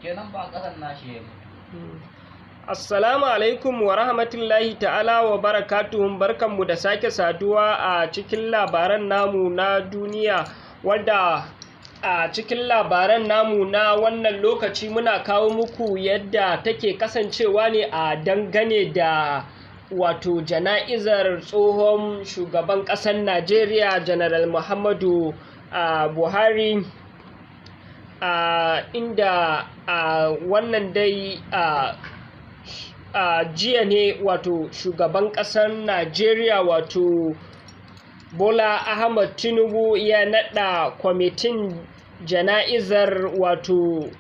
Kenan ba ƙasar nashi ya mutu. Assalamu alaikum wa rahmatullahi ta'ala wa barakatuhun, barkanmu da sake saduwa a cikin labaran namu na duniya, wanda a cikin labaran namu na wannan lokaci muna kawo muku yadda take kasancewa ne a dangane da wato jana'izar tsohon shugaban ƙasar Najeriya, General Muhammadu Buhari, inda a wannan dai a jiya ne wato shugaban ƙasar Najeriya, wato Bola Ahmad Tinubu, ya naɗa kwamitin jana'izar wato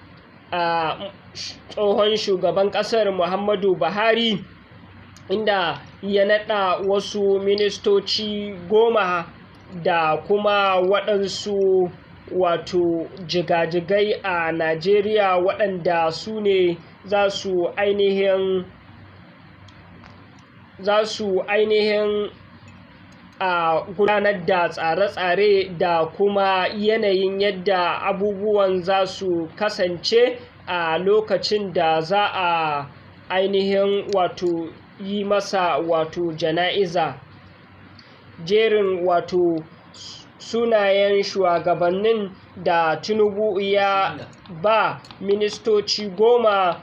tsohon shugaban ƙasar Muhammadu Buhari, inda ya naɗa wasu ministoci 10 da kuma waɗansu wato jigajigai a Najeriya, waɗanda su ne za su ainihin a gudanar da tsare-tsare da kuma yanayin yadda abubuwan za su kasance a lokacin da za a ainihin wato yi masa wato jana'iza. Jerin wato sunayen shugabannin da Tinubu ya ba ministoci 10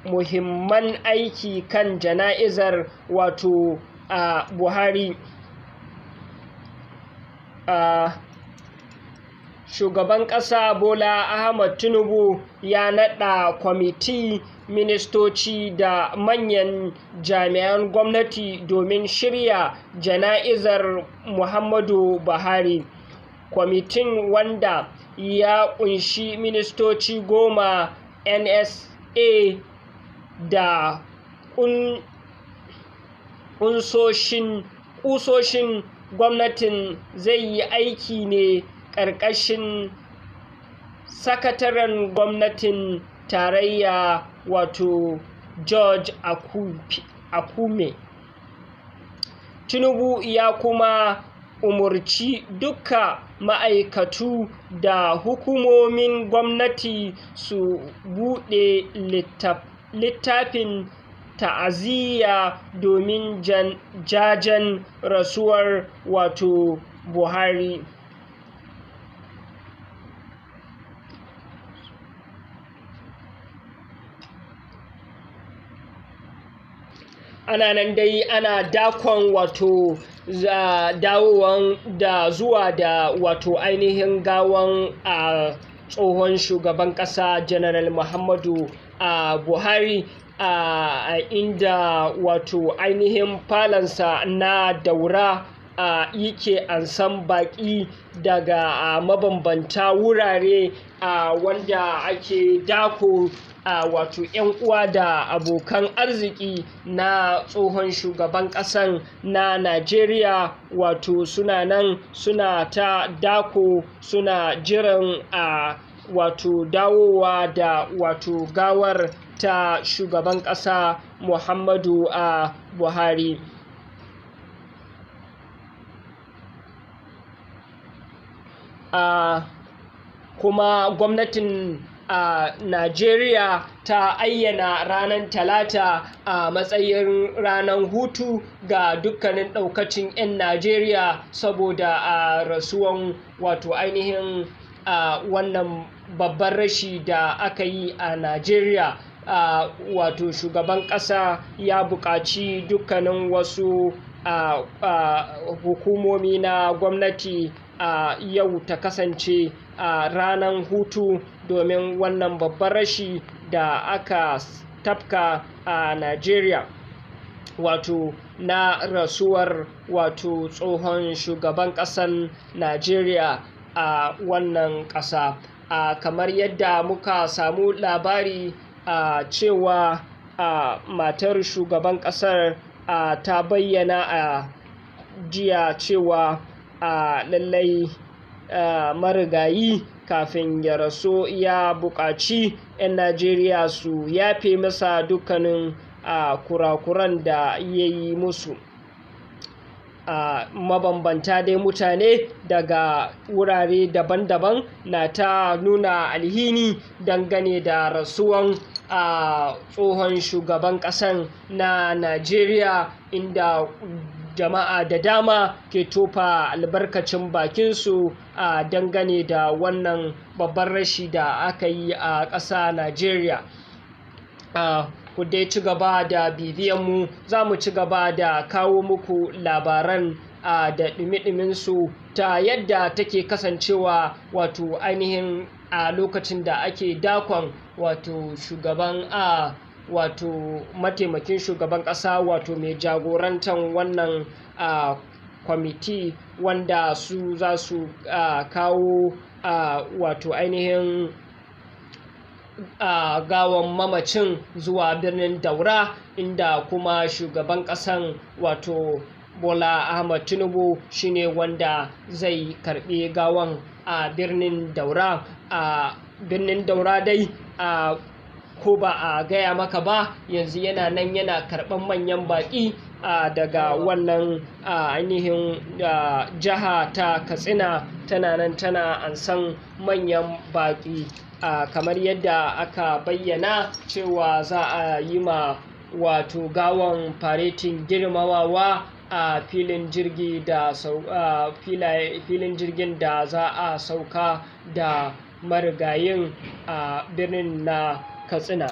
muhimman aiki kan jana'izar wato a Buhari. Shugaban ƙasa Bola Ahmad Tinubu ya naɗa kwamiti ministoci da manyan jami'an gwamnati domin shirya jana'izar Muhammadu Buhari. Kwamitin, wanda ya ƙunshi ministoci 10, NSA da ƙusoshin gwamnatin, zai yi aiki ne ƙarƙashin sakataren gwamnatin tarayya, wato George Akume. Tinubu ya kuma umarci dukka ma'aikatu da hukumomin gwamnati su buɗe littafin ta'aziyya domin jajen rasuwar wato Buhari. Ana nan dai ana dakon wato dawowan da zuwa da wato ainihin gawan a tsohon shugaban ƙasa, General Muhammadu Buhari, a inda wato ainihin falansa na Daura yake ansan baƙi daga mabambanta wurare, wanda ake dako wato 'yan uwa da abokan arziki na tsohon shugaban ƙasan na Najeriya, wato suna nan suna ta dako, suna jiran a wato dawowa da wato gawar ta shugaban ƙasa Muhammadu Buhari. Kuma gwamnatin a Najeriya ta ayyana ranar Talata a matsayin ranar hutu ga dukkanin ɗaukacin 'yan Najeriya saboda a rasuwan wato ainihin a wannan babban rashi da aka yi a Najeriya. Wato shugaban ƙasa ya buƙaci dukkanin wasu hukumomi na gwamnati a yau ta kasance a ranar hutu domin wannan babban rashi da aka tafka a Najeriya, wato na rasuwar wato tsohon shugaban ƙasan Najeriya a wannan ƙasa. Kamar yadda muka samu labari a cewa a matar shugaban ƙasar ta bayyana a jiya cewa a lallai marigayi kafin ya rasu ya buƙaci 'yan Najeriya su yafe masa dukkanin kurakuran da ya yi musu. A mabambanta dai mutane daga wurare daban-daban na ta nuna alhini dangane da rasuwan a tsohon shugaban ƙasan na Najeriya, inda jama'a da dama ke tofa albarkacin bakinsu a dangane da wannan babban rashi da aka yi a ƙasa Najeriya. Ku dai ci gaba da bibiyanmu, za mu ci gaba da kawo muku labaran da ɗumi-ɗuminsu ta yadda take kasancewa, wato ainihin a lokacin da ake dakon wato shugaban a wato mataimakin shugaban ƙasa, wato mai jagorantar wannan kwamiti wanda su za su kawo wato ainihin gawan mamacin zuwa birnin Daura, inda kuma shugaban ƙasan, wato Bola Ahmad Tinubu, shine wanda zai karbi gawan a birnin Daura. A birnin Daura dai, a ko ba a gaya maka ba, yanzu yana nan yana karɓan manyan baƙi daga wannan ainihin jiha ta Katsina. Tana nan tana ansan manyan baƙi, kamar yadda aka bayyana cewa za a yi ma wato gawan faretin girmamawa a filin jirgi da filin jirgin da za a sauka da marigayin a birnin na Katsina.